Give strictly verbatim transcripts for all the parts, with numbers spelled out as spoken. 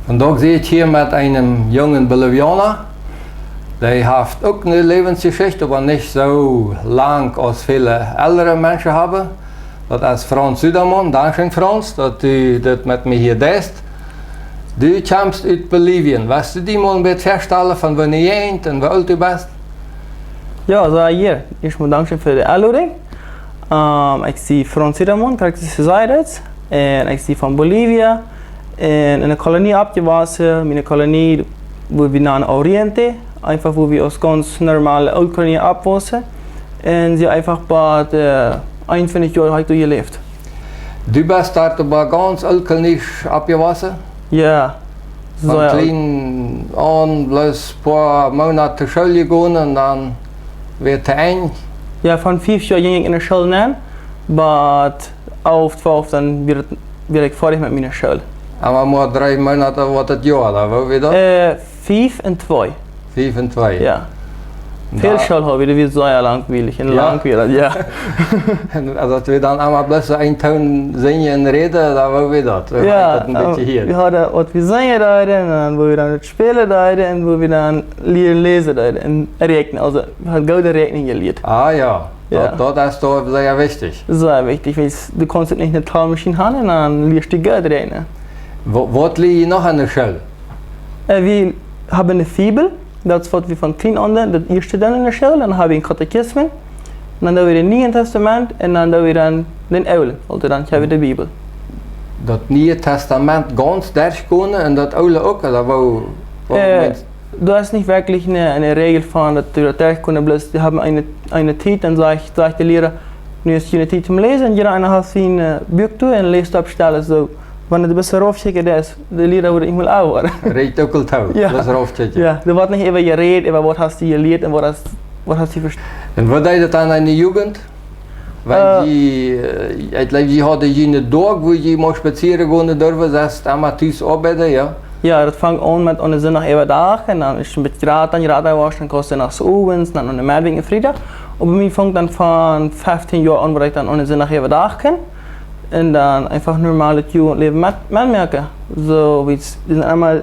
Vondoag sie ekj hia met eenen jungen Bolivianer. Dee haft uk eene Läwensjeschicht, oba nich soo lang aus väle elre Menschen haben. Daut es Franz Sudermann. Dankscheen, Franz, daut du dit met mie hia deist. Du kjemst ut Bolivien. West du die mol een bät väastalen, von wua du kjemst un woo oolt du best? Jo, soo hia. Ieescht mol dankscheen fa de Enlodunk. Ähm, ekj sie Franz Sudermann, krakjt soo aus jie säden. Un ekj sie von Bolivien. Un en eene Kolonie oppjewossen. Miene Kolonie, waut wie nanen Oriente. Eefach, wua wie aus gaunz normale Ooltkolonie oppwussen. Un sie eefach bie, äh, eenuntwintich Joa hab ekj doa jeläft. Du best doa oba gaunz ooltkoloniesch oppjewossen? Jo. Von kjlien aun bloos poa Moonat to School jegonen un dan wada to Enj? Jo, von fief Joa jinkj ekj en de School nenn, bat elf, twalf, dan wia, wia ekj foadich met miene School. Oba mau dree Moonat, waut daut Joa, dan woo wia daut? Äh, fief un twee. Fief un twee. Jo. Väl School haud wie, daut wia sea langwielich un langwielich, jo. Un aus wie dan emma bloos een Toon sinjen un räden, dan woo wia daut? Woo Jo, haud daut een bät hia? Wie hauden waut wie sinjen deeden, un dan woo wie dan daut spälen deeden, un woo wie dan lieren läsen deeden un räakjnen. Aulsoo, wie hauden goode Räakjnunk jelieet. Ah jo, Jo. daut, daut es doch sea wichtich. Sea wichtich, wiels du kaust uk nich eene Talmaschien haben un dan lieescht du goot räakjnen. Wa-, waut lieed jie noch aun de School? Äh, wie haben de Bibel. Daut es waut wie von kjlien aun, daut ieeschte dan en de School, dan hab wie een Katechismus, dan doo wie daut Niee Tastament un dan doo wie dan dän Oolen, aulsoo dan hab wie de Bibel. Daut Niee Tastament gaunz derchgonen un daut Oole uk, ooda woo, woo Äh, meenst? Du hast nich werkjlich eene, eene Regel von daut du daut derchgonen, bloos wie haben eene, eene Tiet, dan sajcht, sajcht de Liera, nu es june Tiet toom läsen, jieda eena haft sien, äh, Buak doa un läst opp Stell, soo, wan du best raufkjikjen, daut es, de Liera woat nich mol aul woaren. Räakjt uk aul too, Jo. bloos raufkjikjen. Jo, doa woat nich äwa jerät, äwa waut hast du jelieet un waut hast, waut hast du vestonen. Un waut deed daut dan en de Jugend? Wan Äh. jie, äh, ekj jleew, jie hauden june Doag, wua jie mol spazieren gonen durften, daut es emma tus oabeiden, jo? Jo, daut funk aun met aun de Sindach äwadach un dan es een bät jrata un jrata jeworden, dan kaust du noch owens, dan aun de Meddach un Friedach. Oba bie mie funk dan von feftieen Joa aun, wua ekj dan aun de Sindach äwadach kunn. Un dan eefach normal daut Jugendläwen met, metmoaken. Soo, wie, wie sent emma,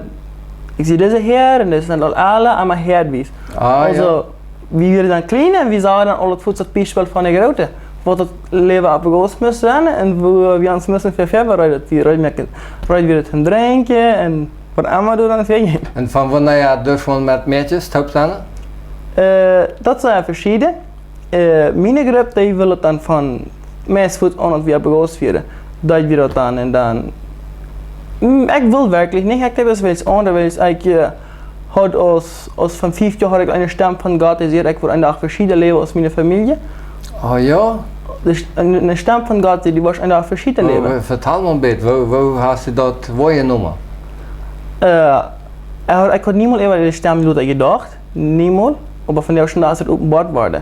ekj see dise hia un dise sent aul aule emma hia wies. Ah, jo. Aulsoo, wie wieren dan kjlien un wie sagen dan aul daut Fuaz daut Biespel von de Groote. Waut daut Läwen opp Gottes must sennen un woo wie ons musten fa väabereeden, daut wie reed moaken, reed wieren toom drinkjen un waut emma doa dan väajeit. Un von wanea durf eena met Mäakjes toop sennen? Äh, daut sent veschiedne. Äh, miene Grupp, dee wullen daut dan von meist Fuaz aun, daut wie opp Gottes wieren. Daut wie daut dan un dan. Mm, ekj wull werkjlich nich, ekj deed bloos waut aundret, wiels ekj, äh, haud aus, aus von fief Joa haud ekj eene Stemm von Gott, dee säd, ekj wudd een Dach veschieden läwen aus miene Famielje. Oh jo? De St-, eene, eene Stemm von Gott, dee, du woascht een Dach veschieden Woo, läwen. woo, vetal mol een bät, woo, woo hast du daut woajenomen? Äh, ekj haud, ekj haud niemols äwa de Stemm Gott jedocht, niemols. Oba von de Stunde, aus daut openboa wort.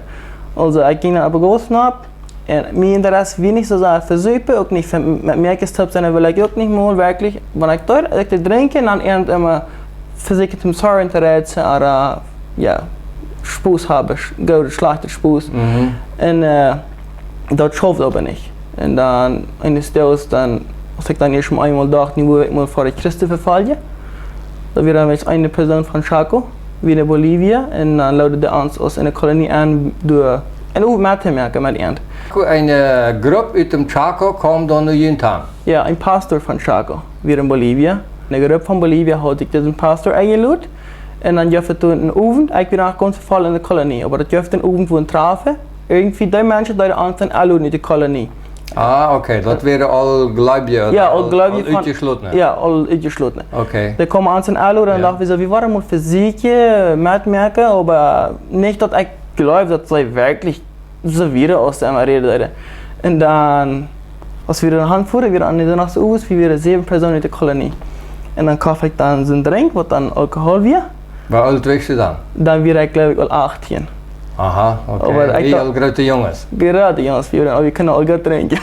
Aulsoo, ekj jinkj dan opp Gottes nopp, un mien Interesse wia nich soo sea fa supen, uk nich fa, met Mäakjes toop sennen, well ekj uk nich mol werkjlich, wan ekj doa, ekj deed drinkjen, dan irjent emma vesieekjen toom Sorry to reizen, ooda, jo, Spos haben, sch-, gooden, schlajchten Spos. Mhm. Un, äh, daut schauft oba nich. Un dan, eenes Doages, dan, aus ekj dan ieescht mol eemol docht, nu well ekj mol fa de Christen vefoljen, dan wia dan wens eene Persoon von Chaco, wia en Bolivien, un dan loodden dee ons aus eene Kolonie en, doa een Owent mettomoaken met an. Eene Grupp ut däm Chaco kjeem dan no junt aun? Jo, een Pastor von Chaco, wia en Bolivien. Eene Grupp von Bolivien haud sikj disen Pastor enjelot. Un dan jeef et doa een Owent, ekj wia noch gaunz voll en de Kolonie, oba daut jeef een Owent, wua een Trafen, irjentwoo dee Menschen, dee ons dan aule ut de Kolonie. Ah, okay, daut wieren aul Gleubje, Jo, aul aul, Gleubje aul von, utjeschlotne. Jo, aul utjeschlotne. Okay. Dee kjeemen ons dan aule, dan Jo. docht wie soo, wie woaren mol vesieekjen, metmoaken, oba nich daut ekj jleew, daut see werkjlich soo wieren aus dee emma räden deeden. Un dan, aus wie dan hanfuaren, wia aun de Nacht owes, wie wieren säwen Persoonen ut de Kolonie. Un dan koft ekj dan soon Drink, waut dan Alkohol wia. Woo oolt wieescht du dan? Dan wia ekj, jleew ekj, aul achtieen. Aha, okay. Oba ekj Wia dacht aul groote Junges? Groote Junges, wie wieren, wie kunnen aul goot drinkjen.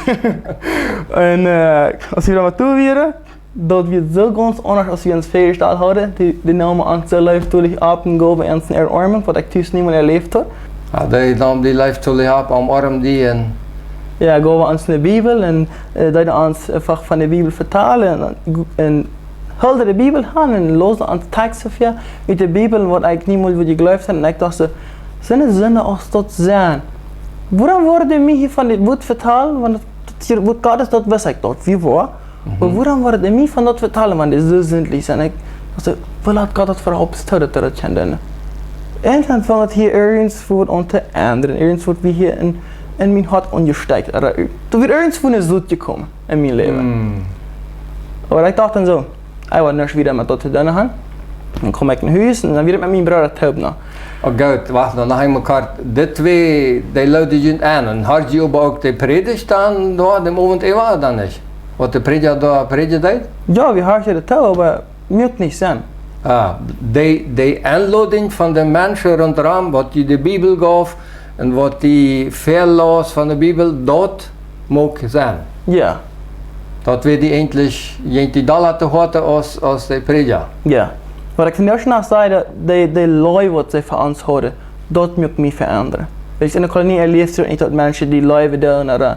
Un, äh, aus wie dan mau doa wieren, daut wia soo gaunz aundasch aus wie ons väajestalt hauden. Dee, dee neemen ons soo leeftolich opp un jeewen ons een Oarm, waut ekj tus niemols erläft haud. Jo, dee neemen die leeftolich opp, omarmen die un Jo, jeewen ons de Bibel un, äh, deeden ons eefach von de Bibel vetalen un, un Hoolen de Bibel aun un läsen aun de Texten ver ut de Bibel, waut ekj niemols wudd jejleeft han. Un ekj docht soo, sent de Sind aus daut sent. Wuarom woat mie hia von dit Wuat vetalt? Wan daut, daut hia Wuat Gottes, daut wist ekj daut, woo woa. Mhm. Oba wuarom woat mie von daut vetalt, wan dee soo sindlich sent? Ekj docht soo, woo lot Gott daut ver opp stonen, daut daut kjennen doonen? Irjentwan funk daut hia irjentwua aun to endren, irjentwua wia hia en, en mien Hoat aunjestekjt. Ooda doa wia irjentwua ne Sot jekomen en mien Läwen. Mm. Oba ekj docht dan soo, ekj woa nuscht wieda met daut to doonen han. Dan kjeem ekj no Hus un dan wia ekj met mien Brooda toop no. Oh Gott, wacht noch, noch eemol kort. Dit twee, dee loden junt aun. Un hauden jie oba uk de Prädicht dan doa, dän Owent äwa, dan nich? Waut de Prädja doa prädjen deed? Jo, wie horchten daut too, oba muak nich Senn. Ah, de, de Enlodunk von de Menschen runtom, waut die de Bibel jeef un waut die väaläs von de Bibel, daut muak Senn. Jo. Daut wia die eejentlich, jinkj die dolla to Hoaten aus, aus de Prädja. Jo. Waut ekj vondoag noch saj, daut de, de Leew, waut see fa ons hauden, daut muak mie veendren. Wiels en de Kolonie erläwst du nich, daut Menschen die Leew doonen, ooda,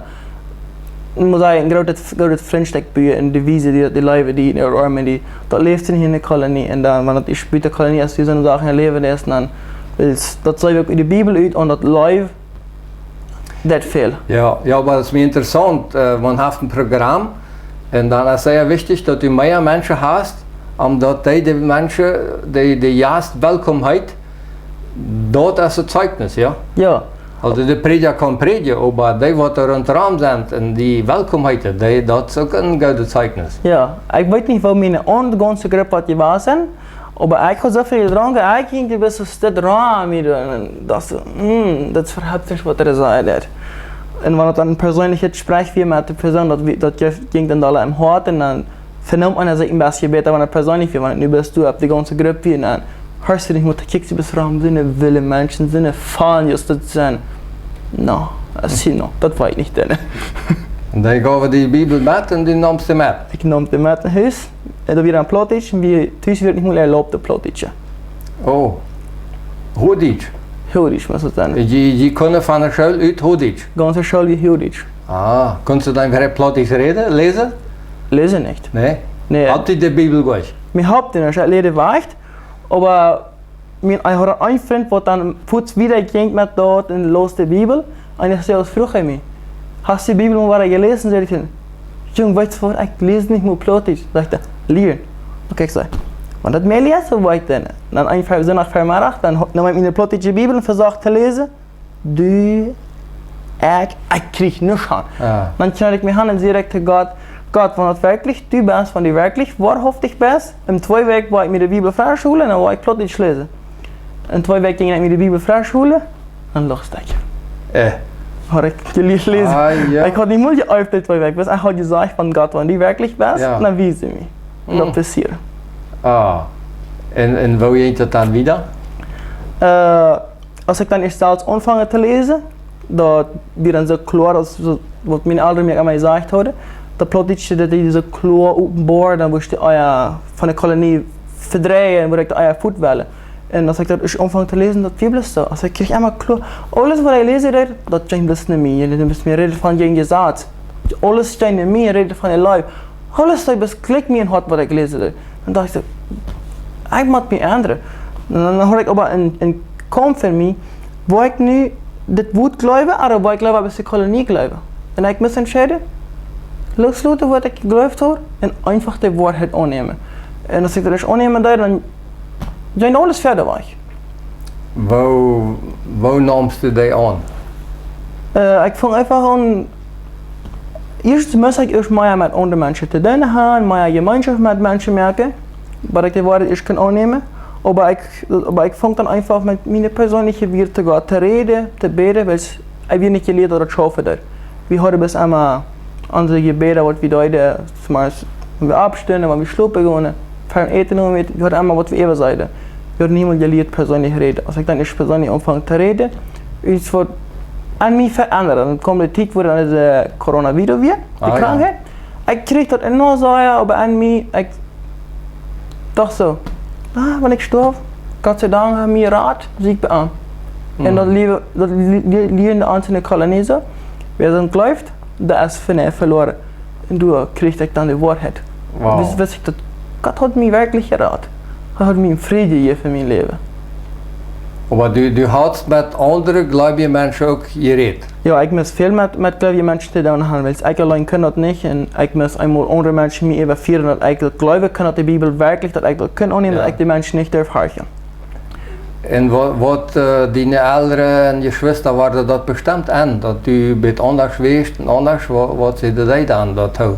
ekj mott sajen, een grootet, grootet Frintschap buen un de Wies, die, die Leew, die en äare Oarmen, die, daut läwst du nich en de Kolonie. Un dan, wan daut es buten de Kolonie, aus du soone Sachen erläwen deist, dan, wiels, daut sajcht uk en de Bibel ut, un daut Leew, daut väl. Jo, jo, oba daut es mie interessaunt. Äh, maun haft een Program un dan es sea wichtich, daut du mea Menschen hast, om daut dee, de Menschen, de, de Jast welkom heet, daut es daut Zeijnis, jo? Jo. Aulsoo de Prädja kaun prädjen, oba dee, waut doa runtom sent un die welkom heeten, dee, daut es uk een goodet Zeijnis. Jo, ekj weet nich, woo miene aundre gaunze Grupp haud jewast, oba ekj haud soo väl jedrunken, ekj jinkj een bät soo stell rom, un daut, hm, daut es äwahaupt nich, waut hee säd. Un wan et dan een persönlichet Jespräch wia met de Persoon, daut, daut jinkj dan doa em Hoat un dan venomm eena sikj een bät bäta, wan et persönlich wia, wan nu best du opp de gaunze Grupp wia, un dan hieescht et nich mea, kjikjst du best rom, soone wille Menschen, soone Faulen, daut sent. No, ekj saj, no, daut weet ekj nich, dan. Un dan jeef hee die Bibel met un du neemst dee met? Ekj neem dee met no Hus. Un daut wia dan Plautdietsch, un wie, tus wia nich mea erlaubt, daut Plautdietsche. Oh. Huachdietsch? Huachdietsch, mott daut sennen. Jie, jie kunnen von de School ut Huachdietsch? Gaunze School wia Huachdietsch. Ah, kunst du dan Plautdietsch räden, läsen? Läsen nich. Nä? Nä. Haud die de Bibel nich? Mie haud dee nich, ekj läd wajch, oba mien, ekj haud een Frint, waut dan fuaz wieda jinkj met daut un läs de Bibel. Un eena fruach mie: "Hast du die Bibel mol wada jeläsen?" Säd ekj: "Jung, weetst waut, ekj läs nich mea Plautdietsch." Sajcht hee: "Lieren." Okay, ekj saj: "Wan daut mea liest, soo weit dan." Dan een Fri-, Sindach Vemeddach, dan ho-, neem ekj miene plautdietsche Bibel un vesocht to läsen. Du, ekj, ekj kjrieech nuscht aun. Jo. Dan kjneel ekj mie han un saj ekj to Gott: "Gott, wan daut werkjlich du best, wan du werkjlich woarhauftich best, en twee Wäakj woa ekj mie de Bibel frie holen un dan woa ekj Plautdietsch läsen." En twee Wäakj jinkj ekj mie de Bibel frie holen, dan lust ekj. Äh. Haud ekj jelieet läsen. Ah, jo. Ekj haud nich mea jeeeft, twee Wäakj, bat ekj haud jesajcht: "Wan Gott, wan du werkjlich best, jo, dan wies mie." Un daut, mm, passieed. Ah. Un, un woo jinkj daut dan wieda? Äh, Aus ekj dan ieescht selfst aunfunk to läsen, daut wia dan soo kloa, aus, soo, waut miene Elren mie emma jesajcht hauden, daut Plautdietsche, daut wia soo kloa openboa, dan wurscht du, ah jo, von de Kolonie vedrieejen, wua ekj de Eier fuaz wellen. Un aus ekj daut ieescht aunfunk to läsen, daut wia bloos soo. Aus ekj kjrieech emma kloa, aules waut ekj läsen deed, daut jinkj bloos no mie. Daut wia bloos mea räden von jäajen Jesaz. Aules jinkj no mie, räden von de Leew. Aules deed bloos Kjlikj mie em Hoat, waut ekj läsen deed. Dan docht ekj soo, ekj mott mie endren. Un dan haud ekj oba een, een Kaumf en mie, woa ekj nu dit Wuat jleewen, ooda woa ekj leewa bloos de Kolonie jleewen. Un ekj must entscheiden, loosloten waut ekj jejleeft haud un eefach de Woarheit aunnämen. Un aus ekj daut ieescht aunnämen deed, dan jinkj aules wieda wajch. Woo, woo neemst du dee aun? Äh, ekj funk eefach aun, ieescht must ekj ieescht mea met aundre Menschen to doonen haben, mea Jemeenschoft met Menschen moaken, bat ekj de Woarheit ieescht kunn aunnämen. Oba ekj, oba ekj funk dan eefach met miene perseenelje Wieed to Gott to räden, to bäden, wiels ekj wia nich jelieet, daut daut schaufen deed. Wie hauden bloos emma onse Jebäda, waut wie deeden, toom Biespel, wan wie oppstunden, wan wie schlopen jinkjen, ver Äten, wie hauden emma, waut wie äwa säden. Wie hauden niemols jelieet perseenlich räden. Aus ekj dan ieescht perseenlich aunfunk to räden, es waut aun mie veendert. Dan kjeem de Tiet, wua dan dise Coronavirus wia, de, ah, jo, Krankheit. Ekj kjrieech daut enorm sea, oba aun mie, ekj docht soo: "Ah, wan ekj stoaw, Gott sei Dank, hee mie jerat, sie ekj bie am." Un, mm, daut Läwen, daut li-, li-, lieren de eenzelne Kolonie soo. Wäa daut jleeft, dee es ver-, veloaren. Un doa kjrieech ekj dan de Woarheit. Wow. Wist, wist ekj daut Gott haud mie werkjlich jerat. Hee haud mie een Fräd jejäft en mien Läwen. Oba du, du hast met aundre gleubje Menschen uk jerät? Jo, ekj must väl met, met gleubje Menschen to doonen haben, wiels ekj auleen kunn daut nich. Un ekj must eemol aundre Menschen mie äwafieren, daut ekj daut jleewen kunn, daut de Bibel werkjlich, daut ekj daut kunn aunnämen, daut ekj de Menschen nich durf horchen. Un wa-, waut, äh, diene Elren un Jeschwista worden daut bestemt aun, daut du bät aundasch wieescht un aundasch, wa-, waut säden dee dan doatoo?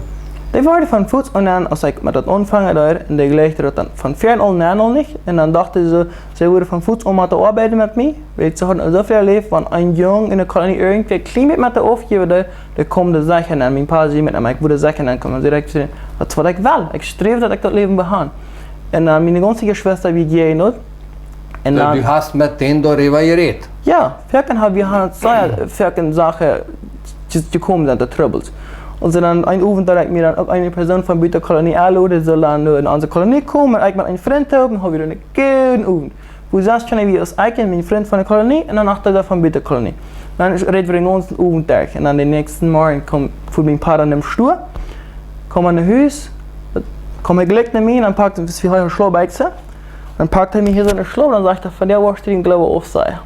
Dee worden von Fuaz aun aun, aus ekj met daut aunfangen deed, un dee jleewden daut dan von väaren aul, aun aul nich. Un dan dochten see, see wudden von Fuaz aun motten oabeiden met mie, wiels see hauden soo väl erläft, wan een Jung en de Kolonie irjentwäa kjlien bät met de aufjäwen deed, dan kjeem de Sach aun. Mien Pa säd met am, ekj wudd de Sach aunkomen. Dan säd ekj, daut es waut ekj well. Ekj sträw, daut ekj daut Läwen beha. Un dan miene gaunze Jeschwista, wie jäajen daut. Un dan, du hast met dän doaräwa jerät? Jo, foaken ha wie, ha sea, foaken Sachen, je-, jekomen sent, de Trubbels. Un dan een Owent, daut ekj mie dan uk eene Persoon von buten Kolonie aunlod, dee sull dan nu en onse Kolonie komen, un ekj met een Frint toop, dan ha wie een gooden Owent. Woo saust du, wie aus ekj un mien Frint von de Kolonie, un dan noch dee von buten Kolonie. Dan räd wie dän gaunzen Owent derch. Un dan dän näakjsten Morjen kjeem, fua mien Pa no Stua, kjeem no Hus, kjeem hee jlikj no mie, dan pakt hee, wie hauden Schlaubbekjsen, dan pakt hee mie hia soo ne Schlauff, dan sajcht hee, vondoag woascht du dien Gloowen aufsajen.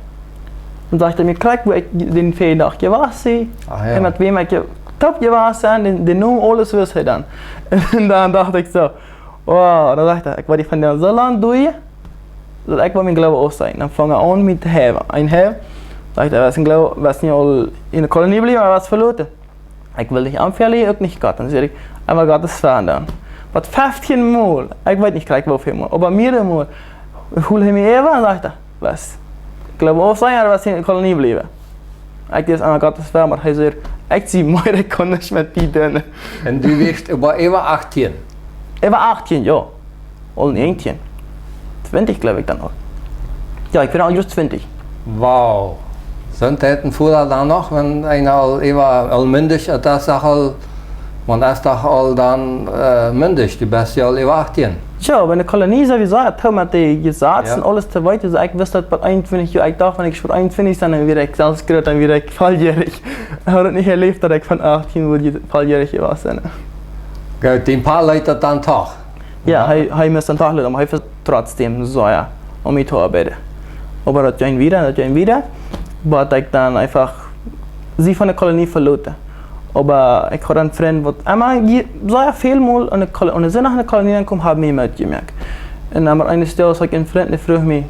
Dan sajcht hee mie krakjt, wua ekj dän väajen Dach jewast sie, ah, jo, un met wäm ekj je-, toop jewast sie, dän, dän Nomen, aules wist hee dan. Un dan docht ekj soo, wow, dan sajcht hee, ekj woa die vondoag soo lang doonen, daut ekj woa mienen Gloowen aufsajen. Dan funk hee aun mie to häwen. Een häw, sajcht hee, wia een Gloow-, wia nich aul en de Kolonie jebläwen, oba wia veloten. Ekj well nich aunfälen, uk nich Gott. Dan säd ekj, oba Gott es veloten dan. Waut, feftieen mol? Ekj weet nich krakjt woo väl mol, oba mearere mol. Hilt hee mie äwa un sajcht hee, wia Gloowen aufsajen, oba wia en de Kolonie jebläwen. Ekj säd, oba Gott es veloten, oba hee säd, ekj sie meed, ekj kaun nich met die doonen. Un du wieescht oba äwa achtieen? Äwa achtieen, jo. Aul näajentieen. Twintich, jleew ekj, dan aul. Jo, ekj sie aul jrod twintich. Wow. Soon Tieden foadren dan noch, wan eena aul äwa, aul myndig, daut es doch aul, maun es doch aul dan, äh, myndig, du best jo aul äwa achtieen. Jo, oba en de Kolonie sowieso, daut haud met de Jesazen, jo, un aules to weeten, soo ekj wist daut bie eenuntwintich Joa, ekj docht, wan ekj ieescht eenuntwintich sie, dan woa ekj selfst groot, dan woa ekj volljährig. Ekj haud daut nich erläft, daut ekj von achtieen wudd je-, volljährig jeworden sennen. Goot, dien Pa leet daut dan doch? Jo, jo, hee, hee must dan doch leeten, oba hee wia trotzdäm soo, jo, om mie to oabeiden. Oba daut jinkj wieda, daut jinkj wieda, bat ekj dan eefach sie von de Kolonie veloten. Oba ekj haud een Frint, waut emma je-, sea väl mol aun de Kol-, aun de Sindach aun de Kolonie aunkaum, haud mie metjemoakt. Un dan eent Dach, aus ekj een Frint, dee fruach mie,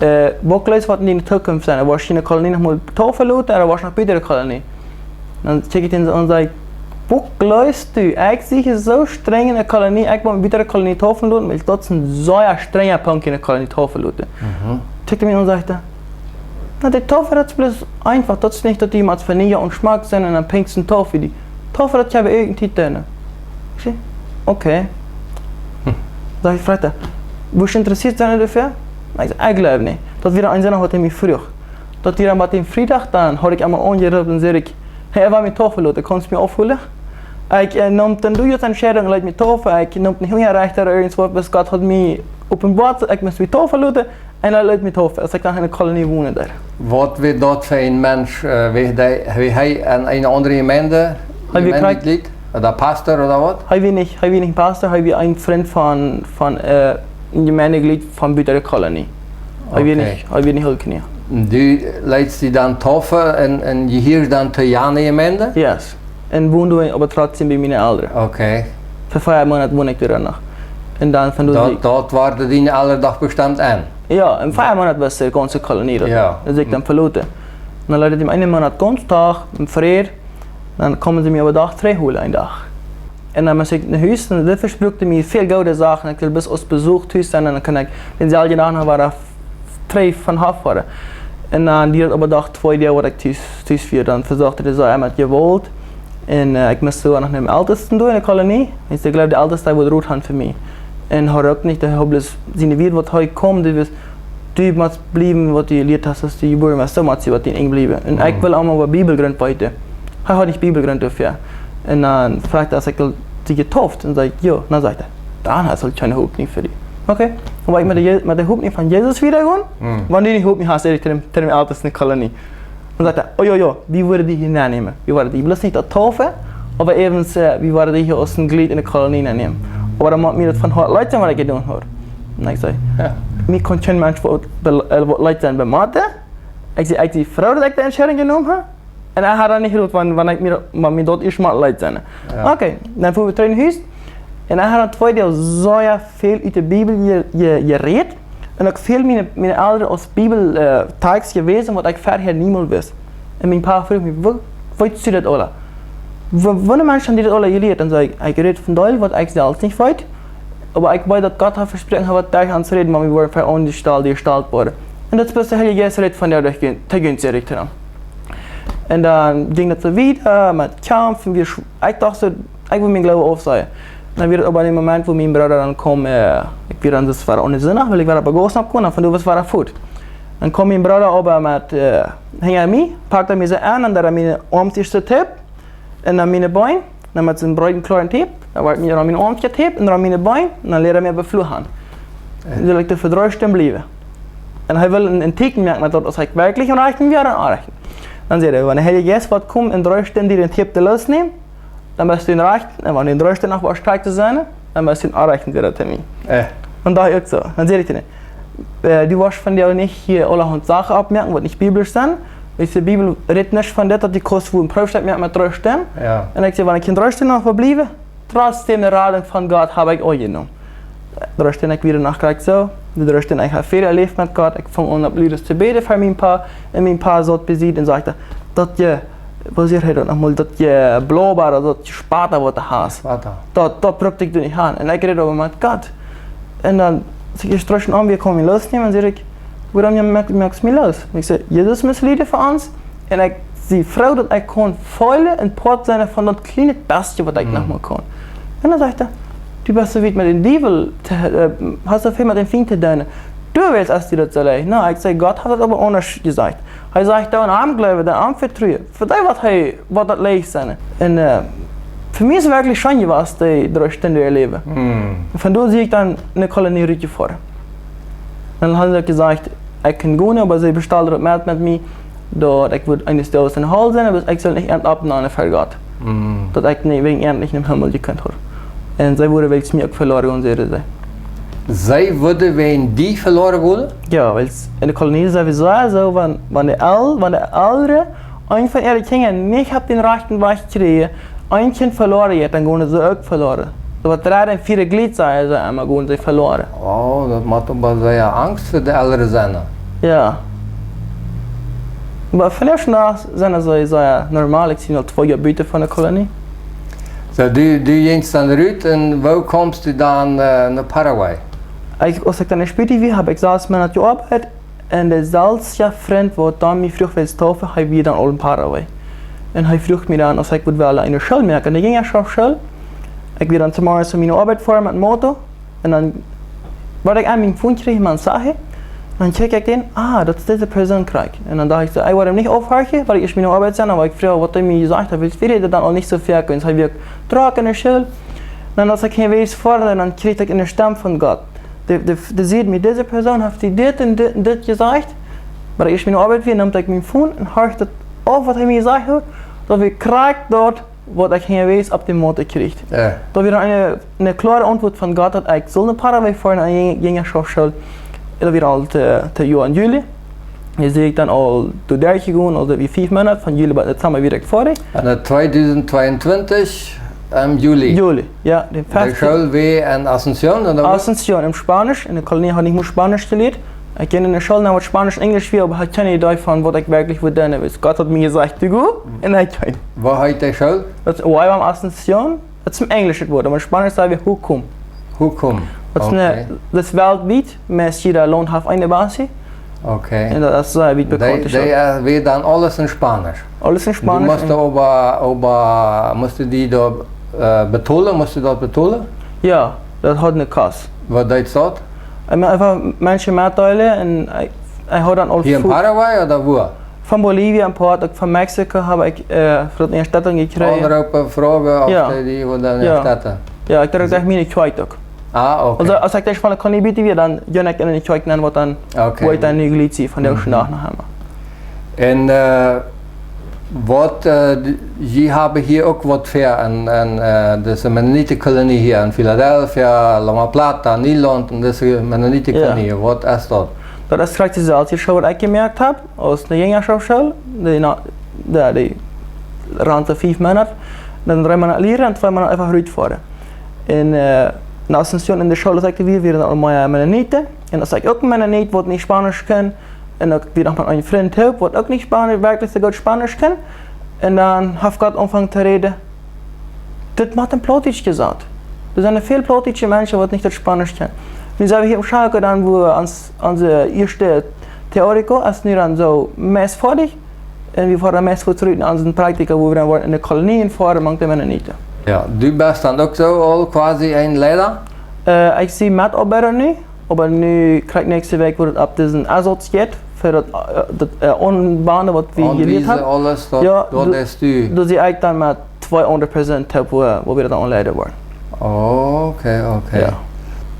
äh, waut jleefst waut en de Tookunft es, woascht du en de Kolonie noch mol taufen loten, ooda woascht noch buten de Kolonie? Dan kjikj ekj dän aun un saj, waut jleefst du? Ekj sie hia soo strenj en de Kolonie, ekj woa buten de Kolonie taufen loten, wiels daut es een sea strenja Punkt, en de Kolonie taufen loten. Mhm. Kjikjt hee mie aun un sajcht, na, de Taufe, daut es bloos eefach, daut es nich, daut du motst von Niejoa aun schmock sennen un aun Pinjsten taufen. De Taufe, daut kjenn wie irjent Tiet doonen. Ekj saj, okay. Hm. Sajcht hee, fruach hee, woascht du interessieet sennen doafäa? Ekj saj, ekj jleew nich. Daut wia eent Sindach, waut hee mie fruach. Daut wia dan bie dän Friedach, dan haud ekj am aunjeroopen un säd ekj, hey, ekj woa mie taufen loten, kaust mie aufholen? Ekj, äh, neem dan dee Entscheidunk, leet mie taufen, ekj neem nich Unjarecht ooda irjent waut, bat Gott haud mie openboat, ekj must mie taufen loten, un hee leet mie taufen, aus ekj dan en de Kolonie wonen deed. Waut wia daut fa een Mensch, äh, wia dee, wia hee en eene aundre Jemeend, hee wia Jemeendejlied? Ooda Pastor ooda waut? Hee wia nich, hee wia nich Pastor, hee wia een Frint von, von, äh, een Jemeendejlied von buten de Kolonie. Hee wia, okay, nich, hee wia nich Holtkolonie. Du leetst die dan taufen un, un jehieescht dan to jane Jemeend? Yes. Un wond doa oba trotzdäm bie miene Elren. Okay. Fa vea Moonat wond ekj doa noch. Un dan von doa... Daut, daut wia diene Elren doch bestemt aun. Jo, en vea Moonat wia de gaunze Kolonie doa. Jo. Dan sie ekj dan veloten. Dan leet ekj dän eenen Moonat gaunz Dach, en Fräd, dan kjeemen see mie oba doch trigj holen eenen Dach. Un dan must ekj no Hus, un dee vespruaken mie väl goode Sachen. Ekj sull bloos aus Besuch tus sennen, un dan kunn ekj dänselwjen Dach noch wada trigj von Hoff foaren. Un dan diad daut oba doch twee Doag, waut ekj tus, tus wia. Dan vesocht hee daut soo met Jewault. Un, äh, ekj must soogoa noch no dän Eltesten doa en de Kolonie. Un ekj jleew, de Eltesta wull Rot haben fa mie. Un hee uk nich, dee haud bloos siene Wieed, waut hee kaum, dee wia, du motst bliewen, waut du jelieet hast, aus du jebuaren best, soo motst du waut en Enj bliewen. Un ekj, mhm, wull emma waut Bibelgrunt weeten. Hee haud nich Bibelgrunt doafäa. Un dan fruach hee, aus ekj aul sie jetauft, un säd ekj, jo, dan sajcht hee, dan hast du kjeene Hopninj fa die. Okay, oba ekj met de Je-, met de Hopninj von Jesus wieda gonen, mhm, wan du nich Hopninj hast, säd ekj to dän, to dän Eltesten en de Kolonie. Dan sajcht hee, oh jo, jo, wie woaren die hia nennämen. Wie woaren die bloos nich daut taufen, oba äwent, äh, wie woaren die hia aus een Jlied en de Kolonie nennämen. Oba dan mott mie daut von Hoat leet sennen, waut ekj jedonen haud. Un ekj säd, jo, mie kaun kjeen Mensch waut, be- äh, waut leet sennen bie Motten. Ekj säd, ekj sie froo, daut ekj de Entscheidunk jenomen hab. Un hee haud dan nich jedocht, wan, wan ekj mie, wan mie daut ieescht mott leet sennen. Jo. Okay, dan fuaren wie trigj no Hus. Un hee haud dan twee Doag sea väl ut de Bibel je- je- jerät. Un uk väl miene, miene Elren aus Bibel, äh, Text jewäsen, waut ekj verhäa niemols wist. Un mien Pa fruach mie, "Woo weetst du daut aula? Woo, woo een Mensch haft die daut aula jelieet?" Un säd ekj, "Ekj räd von Deel, waut ekj selfst nich weet. Oba ekj weet, daut Gott haft vesproaken, hee woat derch ons räden, wan wie woaren ver ons Stell, dee Stell woaren." Un daut es bloos de Heilje Jeist rät von doa derch, derch ons räden." Un dan jinkj daut soo wieda, met Kjamf, un wie sch- ekj docht soo, ekj wull mienen Gloowen aufsajen. Dan wia daut oba een Moment, wua mien Brooda dan kjeem, äh, ekj wia dan, daut wia aun Sindach, wiels ekj wia opp Gauss komen, un von doa wia hee fort. Dan kjeem mien Brooda oba met, äh, hinja mie, pakt hee mie soo aun un deed hee miene Oarms ieescht soo tapen, un dan miene Been, dan met soon breeden, kloaren Tape, dan wort mie aun miene Oarms jetapet, un dan miene Been, un dan leet hee mie opp de Flua gonen. Jo. Dan sull ekj doa fa dree Stunden bliewen. Un hee wull een, een Tieekjen moaken, met daut, aus ekj werkjlich em Rajchten wia, dan em Rajchten. Dan säd hee, "Wan de Heilje Jeist woat komen un dree Stunden die dän Tape to loosnämen, dan best du em Rajchten, un wan du en dree Stunden noch woascht krakjt to sennen, dan best du em Onrajchten wada to mie." Äh. Un daut es uk soo. Dan säd ekj to am, äh, "Du woascht vondoag nich hia aulahaunt Sachen oppmoaken, waut nich biblisch sent. Wiels de Bibel rät nich von dit, daut du kaust wua een Proowstoff moaken met dree Stunden." Jo. Un ekj säd, "Wan ekj en dree Stunden noch woa bliewen, trotzdäm de Radunk von Gott hab ekj aunjenomen." Dree Stunden ekj wia noch krakjt soo. De dree Stunden ekj haud väl jeläft met Gott. Ekj funk aun opp Lied to bäden fa mien Pa. Un mien Pa saut bie Sied un säd, "Daut je, woo sajcht hee daut noch mol, daut je Blubber, daut je Spota, waut du hast. Spota. Daut, daut bruck ekj nich aun." Un ekj räd oba met Gott. Un dan, aus ekj ieescht dree Stunden aun wia, kjeem hee loosnämen un säd ekj, "Wuarom moakst, moakst mie loos?" Un ekj säd, "Jesus must lieden fa ons. Un ekj sie froo, daut ekj kaun feelen un Poat sennen von daut kjliene bestje, waut ekj, hm, noch mau kaun." Un dan sajcht hee, "Du best soo wiet met dän Diewel, to, äh, hast soo väl met dän Fient to doonen. Du weetst, aus die daut soo leet." Na, ekj säd, "Gott haft daut oba aundasch jesajcht." Hee sajcht, "Dee, aun am jleewen, dee am vetruen, fa dee woat hee, woat daut leet sennen." Un, äh, fa mie es werkjlich scheen jewast, dee dree Stunden erläwen. Hm. Von doa sie ekj dan en de Kolonie rutjefoaren. Dan hauden see jesajcht, ekj kunn gonen, oba see bestalden daut met, met mie, daut ekj wudd eenes Doages en de Hal sennen, oba ekj sull nich ent oppnämen fa Gott. Mm. Daut ekj nich wäajen ent nich em Himmel jekunt haud. Un see wudden wäajen mie uk veloaren gonen, säden see. See wudden wäajen die veloaren gonen? Jo, wiels en de Kolonie sent wie soo, soo, wan, wan de El-, wan de Elren eent von äare Kjinja nich opp dän rajchten Wajch kjrieen, een Kjint veloaren jeit, dan gonen see uk veloaren. Soo waut dree un vea Jleda sent, sent emma gonen see veloaren. Oh, daut mott oba sea Angst fa de Elren sennen, ne? Jo. Oba vondoag dän Dach sent see sea normal. Ekj sie nu aul twee Joa buten von de Kolonie. Soo, du, du jinkjst dan rut un woo kjeemst du dan, äh, no Paraguay? Ekj, aus ekj dan en Sputi wia, hab ekj sas Moonat jeoabeit. Un deeselwja Frint, waut dan mie fruach, wellst du taufen, hee wia dan aul en Paraguay. Un hee fruach mie dan, aus ekj wudd wellen eene School moaken, eene Jinjaschoftsschool. Ekj wia dan zemorjes no miene Oabeit jefoaren met dän Auto. Un dan, waut ekj aun mien Phone kjrieech, een Message. Dan kjikj ekj dän, ah, daut es dise Persoon krakjt. Un dan docht ekj soo, ekj woa am nich aufhorchen, wiels ekj ieescht bie miene Oabeit sie, oba ekj fruach, waut hee mie jesajcht haud, wiels wie räden dan aul nich soo väl, un hee wia krank en de School. Dan, aus ekj hia wia foaren, dan kjrieech ekj eene Stemm von Gott. Dee, dee, dee säd mie, dise Persoon haft die dit un dit un dit jesajcht. Oba aus ekj ieescht bie miene Oabeit wia, neem ekj mien Phone un horcht daut auf, waut hee mie jesajcht haud. Daut wia krakjt daut, waut ekj hia wia opp dän Moot jekjräajen. Jo. Daut wia eene, eene kloare Auntwuat von Gott, daut ekj sull no Paraguay foaren, no eene Jinj-, Jinjaschoftsschool. Daut wia aul twee, twee Joa en Juli. Hia sie ekj dan aul derchjegonen, aulsoo wie fief Moonat, von Juli bat Dezemba wia ekj foadich. Un dan tweedusent tweeuntwintich, em Juli. Juli, jo, dän feftieen. De School wia en Asunción, ooda wua? Asunción, en Spanisch. En de Kolonie haud ekj mau Spanisch jelieet. Ekj jinkj en de School, dan wia Spanisch, Enjlisch wia, oba haud kjeene Idee von waut ekj werkjlich wull doonen. Wiels Gott haud mie jesajcht, du go, un ekj jinkj. Woo heet de School? Daut es Huayhuam Asunción. Daut es een enjlischet Wuat, oba en Spanisch saj wie Hukum. Hukum. Daut es eene, okay, daut es weltwiet, meist jieda Launt haft eene Basi. Okay. Un daut es, äh, wiet bekaunt. Dee, dee, äh, wia dan aules en Spanisch? Aules en Spanisch. Du must oba, oba, must du die doa, äh, betolen, must du daut betolen? Jo, daut haud eene Kost. Waut deed daut? Ekj mott eefach Menschen metdeelen un ekj, ekj haud dan aul... Hia en Paraguay ooda wua? Von Bolivien, een poa, uk von Mexiko hab ekj, äh, fa daut Unjastettunk jekjräajen. Aunropen, froagen, auf... Jo. Dee die wellen... Jo. Unjastettunk. Jo, ekj deed daut uk met miene Kjoakj uk. Ah, okay. Aulsoo, aus ekj dan von de Kolonie buten wia, dan jinkj ekj en de Kjoakj nenn, waut dan... Okay. Wua ekj dan nu Jlid sie, von de... Mhm. Ieeschte Dach noch emol. Un, äh, Waut, äh, d-, jie haben hia uk waut ver aun, aun, äh, dise Mennonitenkolonie hia en Philadelphia, Loma Plata, Nederland un dise Mennonitenkolonie. Waut es daut? Daut es krakjt dee selwje School waut ekj jemoakt hab, aus de Jinjaschoftsschool, dee na-, dee, dee rand fief Moonat, dan dree Moonat lieren un twee Moonat eefach rutfoaren. En, äh, en Asunción en de School, aus ekj doa wia, wieren aul mea Mennoniten. Un aus ekj uk een Mennonit, waut nich Spanisch kunn, un uk wia noch met een Frint toop, waut uk nich Spanisch, werkjlich soo goot Spanisch kunn. Un dan haft Gott aunjefongen to räden, dit mott en Plautdietsch jesajcht. Doa sent väl plautdietsche Menschen, waut nich daut Spanisch kjennen. Nu sent wie hia em Chaco dan, wua ons, onse ieeschte Teoriko es nu dan soo meist foadich. Un wie foaren meist fuaz rut no onsen Praktika, wua wie dan woaren en de Kolonie foaren, mank de Mennoniten. Jo, du best dan uk soo aul quasi een Leida? Äh, ekj sie Metoabeida nu, oba nu kjrieech ekj näakjste Wäakj, woat daut opp disen Asaz jeit, fa daut, äh, daut, äh, aunbanen, waut wie jelieet haben. Aules, daut, jo, daut du, es du. Doa sie ekj dan met twee aundre Persoonen toop, wua, wua wie daut aunleiden woaren. Okay, okay. Jo.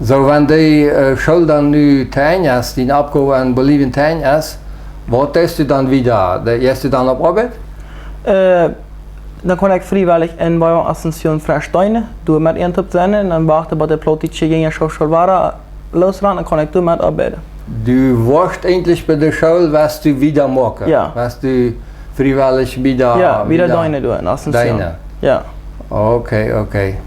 Soo, wan dee, äh, School dan nu to Enj es, dee Oppgow en Bolivien to Enj es, waut deist du dan wieda? De-, jeist du dan opp Oabeit? Äh, dan kaun ekj friewellich en Barrio Asunción Fresch deenen, doa met an toop sennen, un dan wachten, bat de plautdietsche Jinjaschoftsschool wada losrant, dan kaun ekj doa metoabeiden. Du woascht eejentlich bie de School, woascht du wieda moaken? Jo. Woascht du friewellich wieda, jo, wieda, wieda deenen doa en Asunción. Deenen. Jo. Okay, okay.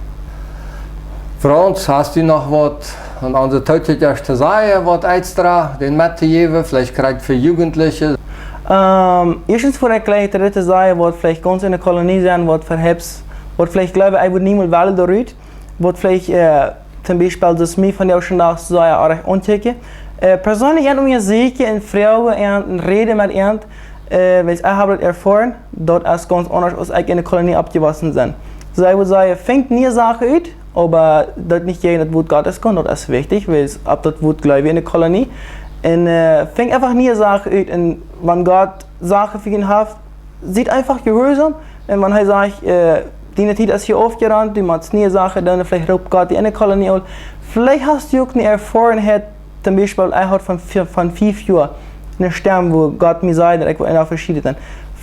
Franz, hast du noch waut aun onse Tookjikjasch to sajen, waut extra dän mettojäwen, veleicht krakjt fa Jugendliche? Ähm, ieeschtens wudd ekj jlikj to sajen, waut veleicht gaunz en de Kolonie sent, waut fa Hips, waut veleicht jleewen, ekj wudd niemols wellen doa rut, waut veleicht, äh, toom Biespel, daut mie von de ieeschte Dach sea oajch aunkjikjen. Äh, perseenlich an mie sieekjen un froagen un, un räden met an, äh, wiels ekj hab daut erfoaren, daut es gaunz aundasch aus ekj en de Kolonie oppjewossen sie. Soo, ekj wudd sajen, finj niee Sachen ut, oba daut nich jäajen daut Wuat Gottes gonen, daut es wichtich, wiels opp daut Wuat jleew wie en de Kolonie. Un, äh, finj eefach niee Sachen ut. Un wan Gott Sachen fa junt haft, siet eefach jehuarsom. Un wan hee sajcht, äh, diene Tiet es hia aufjerant, du motst niee Sachen doonen, veleicht roopt Gott die en de Kolonie aul. Veleicht hast du uk eene Erfoarenheit, toom Biespel, ekj haud von, von fief Joa eene Stemm, wua Gott mie säd, daut ekj wudd en veschiedne.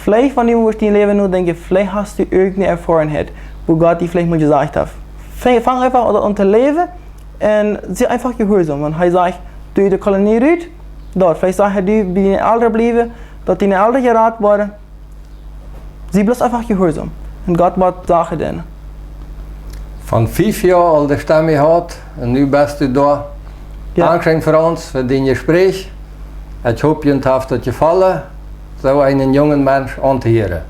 Veleicht, wan du motst dien Läwen nodenkjen, veleicht hast du irjent eene Erfoarenheit, wua Gott die veleicht mol jesajcht haft. Fang, fang eefach aun to läwen un sie eefach jehuarsom. Wan hee sajcht, du de Kolonie rut, daut, veleicht sajcht hee, du bie diene Elren bliewen, daut diene Elren jerat woaren. Sie bloos eefach jehuarsom. Un Gott woat Sachen doonen. Von fief Joa aul de Stemm jehaut un nu best du doa. Jo. Dankscheen, Franz, fa dien Jespräch. Ekj hop, junt haft daut jefollen, soo eenen jungen Mensch auntohieren.